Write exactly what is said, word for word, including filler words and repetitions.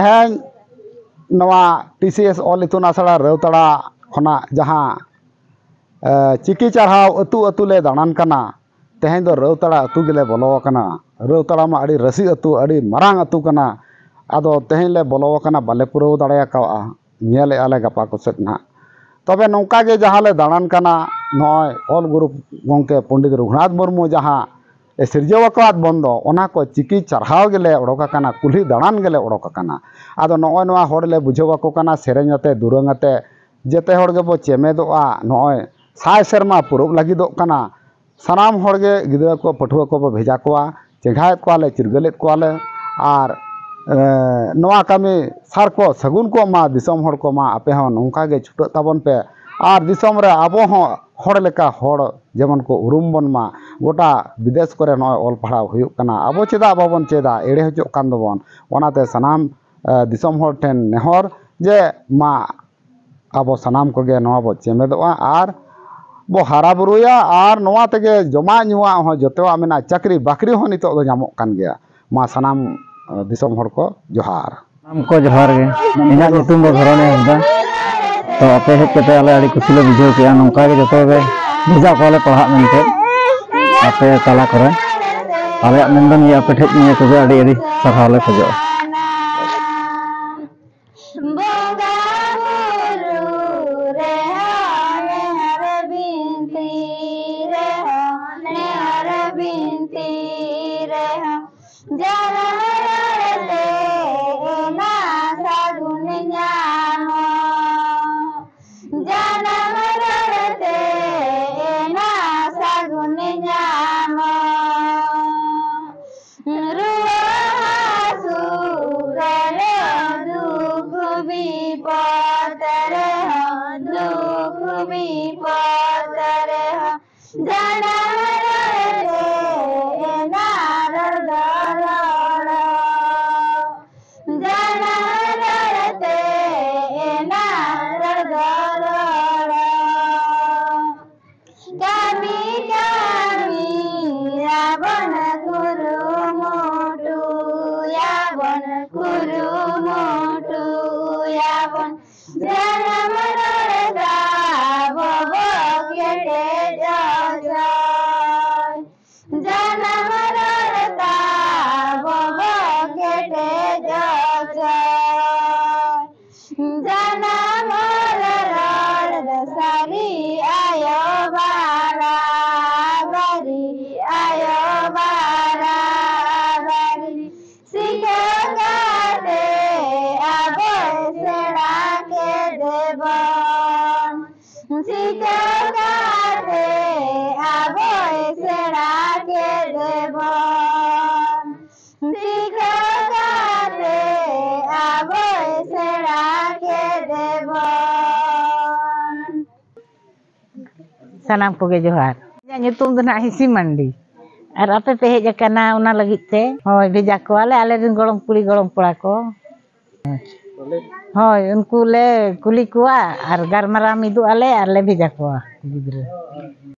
ᱛᱮᱦᱮᱧ ᱱᱚᱣᱟ T C S ᱚᱞ ᱤᱛᱩᱱ ᱟᱥᱲᱟ ᱨᱟᱹᱣᱛᱟᱲᱟ ᱠᱷᱚᱱᱟᱜ ᱡᱟᱦᱟᱸ, ᱮ, ᱪᱤᱠᱤ ᱪᱟᱨᱦᱟᱣ ᱟᱹᱛᱩ ᱟᱹᱛᱩ ᱞᱮ ᱫᱟᱬᱟᱱ ᱠᱟᱱᱟ᱾ ᱛᱮᱦᱮᱧ ᱫᱚ ᱨᱟᱹᱣᱛᱟᱲᱟ ᱟᱹᱛᱩ ᱜᱮᱞᱮ ᱵᱚᱞᱚ ᱟᱠᱟᱱᱟ᱾ ᱨᱟᱹᱣᱛᱟᱲᱟ ᱢᱟ ᱟᱹᱰᱤ ᱨᱟᱹᱥᱤ ᱟᱹᱛᱩ, ᱟᱹᱰᱤ ᱢᱟᱨᱟᱝ ᱟᱹᱛᱩ ᱠᱟᱱᱟ᱾ ᱟᱫᱚ ᱛᱮᱦᱮᱧ ᱞᱮ ᱵᱚᱞᱚ ᱟᱠᱟᱱᱟ, ᱵᱟᱞᱮ ᱯᱩᱨᱟᱹᱣ ᱫᱟᱲᱮ ᱟᱠᱟᱣᱟᱜᱼᱟ᱾ ᱧᱮᱞᱮᱫᱼᱟ ᱞᱮ ᱜᱟᱯᱟ ᱠᱚᱥᱮᱫ ᱱᱟᱦᱟᱜ᱾ ᱛᱚᱵᱮ ᱱᱚᱝᱠᱟ ᱜᱮ ᱡᱟᱦᱟᱸ ᱞᱮ ᱫᱟᱬᱟᱱ ᱠᱟᱱᱟ, ᱱᱚᱜᱼᱚᱭ ᱚᱞ ᱜᱩᱨᱩ ᱜᱚᱢᱠᱮ ᱯᱚᱱᱰᱤᱛ ᱨᱚᱜᱷᱩᱱᱟᱛᱷ ᱢᱩᱨᱢᱩ ᱡᱟᱦᱟᱸ ᱮ ᱥᱤᱨᱡᱟᱹᱣ ᱟᱠᱟᱫ ᱵᱚᱱ ᱫᱚ, ᱚᱱᱟ ᱠᱚ ᱪᱤᱠᱤ ᱪᱟᱨᱦᱟᱣ ᱜᱮᱞᱮ ᱚᱰᱚᱠ ᱟᱠᱟᱱᱟ, ᱠᱩᱞᱦᱤ ᱫᱟᱬᱟᱱ ᱜᱮᱞᱮ ᱚᱰᱚᱠ ᱟᱠᱟᱱᱟ᱾ ᱟᱫᱚ ᱱᱚᱜᱼᱚᱭ ᱱᱚᱣᱟ ᱦᱚᱲ ᱞᱮ ᱵᱩᱡᱷᱟᱹᱣ ᱟᱠᱚ ᱠᱟᱱᱟ, ᱥᱮᱨᱮᱧ ᱟᱛᱮ, ᱫᱩᱨᱟᱹᱝ ᱟᱛᱮ, ᱡᱮᱛᱮ ᱦᱚᱲ ᱜᱮᱵᱚ ᱪᱮᱢᱮᱫᱚᱜᱼᱟ᱾ ᱱᱚᱜᱼᱚᱭ ᱥᱟᱭ ᱥᱮᱨᱢᱟ ᱯᱩᱨᱟᱹᱣ ᱞᱟᱹᱜᱤᱫᱚᱜ ᱠᱟᱱᱟ᱾ ᱥᱟᱱᱟᱢ ᱦᱚᱲ ᱜᱮ, ᱜᱤᱫᱽᱨᱟᱹ ᱠᱚ, ᱯᱟᱹᱴᱷᱩᱣᱟᱹ ᱠᱚᱵᱚ ᱵᱷᱮᱡᱟ ᱠᱚᱣᱟ, ᱪᱮᱸᱜᱷᱟᱭᱮᱫ ᱠᱚᱣᱟᱞᱮ, ᱪᱤᱨᱜᱟᱹᱞᱮᱫ ᱠᱚᱣᱟᱞᱮ᱾ ᱟᱨ, ᱮ, ᱱᱚᱣᱟ ᱠᱟᱹᱢᱤ ᱥᱟᱨ ᱠᱚ ᱥᱟᱹᱜᱩᱱ ᱠᱚᱜ ᱢᱟ, ᱫᱤᱥᱚᱢ ᱦᱚᱲ ᱠᱚᱢᱟ, ᱟᱯᱮ ᱦᱚᱸ ᱱᱚᱝᱠᱟ ᱜᱮ ᱪᱷᱩᱴᱟᱹᱜ ᱛᱟᱵᱚᱱ ᱯᱮ᱾ ᱟᱨ ᱫᱤᱥᱚᱢ ᱨᱮ ᱟᱵᱚ ᱦᱚᱸ ᱦᱚᱲ ᱞᱮᱠᱟ ᱦᱚᱲ ᱡᱮᱢᱚᱱ ᱠᱚ ᱩᱨᱩᱢ ᱵᱚᱱ ᱢᱟ᱾ ᱜᱚᱴᱟ ᱵᱤᱫᱮᱥ ᱠᱚᱨᱮ ᱱᱚᱜᱼᱚᱭ ᱚᱞ ᱯᱟᱲᱦᱟᱣ ᱦᱩᱭᱩᱜ ᱠᱟᱱᱟ, ᱟᱵᱚ ᱪᱮᱫᱟᱜ ᱵᱟᱵᱚᱱ ᱪᱮᱫᱟ? ᱮᱲᱮ ᱦᱚᱪᱚᱜ ᱠᱟᱱ ᱫᱚᱵᱚᱱ᱾ ᱚᱱᱟᱛᱮ ᱥᱟᱱᱟᱢ, ᱮ, ᱫᱤᱥᱚᱢ ᱦᱚᱲ ᱴᱷᱮᱱ ᱱᱮᱦᱚᱨ ᱡᱮ ᱢᱟ ᱟᱵᱚ ᱥᱟᱱᱟᱢ ᱠᱚᱜᱮ ᱱᱚᱣᱟ ᱵᱚ ᱪᱮᱢᱮᱫᱚᱜᱼᱟ ᱟᱨ ᱵᱚ ᱦᱟᱨᱟ ᱵᱩᱨᱩᱭᱟ, ᱟᱨ ᱱᱚᱣᱟ ᱛᱮᱜᱮ ᱡᱚᱢᱟᱜ ᱧᱩᱣᱟᱜ ᱦᱚᱸ ᱡᱚᱛᱚᱣᱟᱜ ᱢᱮᱱᱟᱜᱼᱟ, ᱪᱟᱹᱠᱨᱤ ᱵᱟᱹᱠᱨᱤ ᱦᱚᱸ ᱱᱤᱛᱚᱜ ᱫᱚ ᱧᱟᱢᱚᱜ ᱠᱟᱱ ᱜᱮᱭᱟ᱾ ᱢᱟ ᱥᱟᱱᱟᱢ, ᱮ, ᱫᱤᱥᱚᱢ ᱦᱚᱲ ᱠᱚ ᱡᱚᱦᱟᱨ᱾ ᱥᱟᱱᱟᱢ ᱠᱚ ᱡᱚᱦᱟᱨ ᱜᱮ᱾ ᱤᱧᱟᱹᱜ ᱧᱩᱛᱩᱢ ᱫᱚ ᱫᱷᱚᱨᱚᱱᱤ ᱦᱟᱸᱥᱫᱟ᱾ ᱛᱚ ᱟᱯᱮ ᱦᱮᱡ ᱠᱟᱛᱮ ᱟᱞᱮ ᱟᱹᱰᱤ ᱠᱩᱥᱤ ᱞᱮ ᱵᱩᱡᱷᱟᱹᱣ ᱠᱮᱜᱼᱟ᱾ ᱱᱚᱝᱠᱟ ᱜᱮ ᱡᱚᱛᱚ ᱜᱮ ᱵᱷᱮᱡᱟ ᱠᱚᱣᱟᱞᱮ ᱯᱟᱲᱦᱟᱜ ᱢᱮᱱᱛᱮ ᱟᱯᱮ ᱛᱟᱞᱟ ᱠᱚᱨᱮ᱾ ᱟᱞᱮᱭᱟᱜ ᱢᱮᱱ ᱫᱚ ᱱᱤᱭᱟᱹ, ᱟᱯᱮ ᱴᱷᱮᱡ ᱱᱤᱭᱟᱹ ᱠᱚᱜᱮ ᱟᱹᱰᱤ ᱟᱹᱰᱤ ᱥᱟᱨᱦᱟᱣ ᱞᱮ ᱠᱷᱚᱡᱚᱜᱼᱟ᱾ ᱵᱚᱸᱜᱟ ᱵᱩᱨᱩ ᱨᱮᱦᱚᱸ ᱱᱮᱦᱚᱨ ᱵᱤᱱᱛᱤ ᱨᱮᱦᱚᱸ, ᱱᱮᱦᱚᱨ ᱵᱤᱱᱛᱤ ᱨᱮᱦᱚᱸ, ᱡᱟᱱᱟᱢ ᱨᱚᱲ ᱛᱮ ᱮᱱᱟ ᱥᱟᱹᱜᱩᱱ ᱧᱟᱢᱚᱜ᱾ ᱡᱟᱱᱟᱢ ᱨᱚᱲ ᱛᱮ ᱮᱱᱟ ᱥᱟᱹᱜᱩᱱ ᱧᱟᱢᱚᱜ᱾ ᱨᱩᱣᱟᱹ ᱦᱟᱹᱥᱩ ᱨᱮᱦᱚᱸ, ᱫᱩᱠ ᱵᱤᱯᱚᱫ ᱨᱮᱦᱚᱸ, ᱫᱩᱠ ᱵᱤᱯᱚᱫ ᱨᱮᱦᱚᱸ, ᱡᱟᱱᱟᱢ ᱨᱚᱲ ᱛᱮ ᱮᱱᱟ ᱨᱚᱲ ᱫᱚ ᱨᱚᱲᱚᱜ᱾ ᱡᱟᱱᱟᱢ ᱨᱚᱲ ᱛᱮ ᱮᱱᱟ ᱨᱚᱲ ᱫᱚ ᱨᱚᱲᱚᱜ᱾ ᱠᱟᱹᱢᱤ ᱠᱟᱹᱢᱤ ᱭᱟᱵᱚᱱ ᱠᱩᱨᱩᱢᱩᱴᱩᱭᱟᱵᱚᱱ, ᱠᱩᱨᱩᱢᱩᱴᱩ ᱡᱟᱱᱟᱢ ᱨᱚᱲ ᱛᱟᱵᱚ ᱠᱮᱴᱮᱡ ᱚᱪᱚᱭ᱾ ᱡᱟᱱᱟᱢ ᱨᱚᱲ ᱛᱟᱵᱚ ᱠᱮᱴᱮᱡ ᱚᱪᱚᱭ᱾ ᱡᱟᱱᱟᱢ ᱚᱞ ᱨᱚᱲ ᱫᱚ ᱥᱟᱹᱨᱤ ᱟᱭᱳ ᱵᱟᱨᱟᱵᱟᱹᱨᱤ, ᱟᱭᱳ ᱵᱟᱨᱟᱵᱟᱹᱨᱤ᱾ ᱥᱤᱠᱷᱟᱹᱣ ᱠᱟᱛᱮ ᱟᱵᱚᱭ ᱥᱮᱬᱟ ᱠᱮᱫ ᱵᱚᱱ᱾ ᱥᱤᱠᱷᱟᱹᱣ ᱠᱟᱛᱮ ᱟᱵᱚᱭ ᱥᱮᱬᱟ ᱠᱮᱫ ᱵᱚᱱ᱾ ᱥᱤᱠᱷᱟᱹᱣ ᱠᱟᱛᱮ ᱟᱵᱚᱭ ᱥᱮᱬᱟ ᱠᱮᱫ ᱵᱚᱱ᱾ ᱥᱟᱱᱟᱢ ᱠᱚᱜᱮ ᱡᱚᱦᱟᱨ᱾ ᱤᱧᱟᱹᱜ ᱧᱩᱛᱩᱢ ᱫᱚ ᱱᱟᱦᱟᱜ ᱦᱤᱸᱥᱤ ᱢᱟᱱᱰᱤ᱾ ᱟᱨ ᱟᱯᱮ ᱯᱮ ᱦᱮᱡ ᱟᱠᱟᱱᱟ ᱚᱱᱟ ᱞᱟᱹᱜᱤᱫ ᱛᱮ? ᱦᱳᱭ, ᱵᱷᱮᱡᱟ ᱠᱚᱣᱟᱞᱮ ᱟᱞᱮ ᱨᱮᱱ ᱜᱚᱲᱚᱢ ᱠᱩᱲᱤ ᱜᱚᱲᱚᱢ ᱠᱚᱲᱟ ᱠᱚ᱾ ᱦᱳᱭ, ᱩᱱᱠᱩ ᱞᱮ ᱠᱩᱞᱤ ᱠᱚᱣᱟ ᱟᱨ ᱜᱟᱞᱢᱟᱨᱟᱣ ᱢᱤᱫᱚᱜ ᱟᱞᱮ ᱟᱨ ᱞᱮ ᱵᱷᱮᱡᱟ ᱠᱚᱣᱟ ᱜᱤᱫᱽᱨᱟᱹ᱾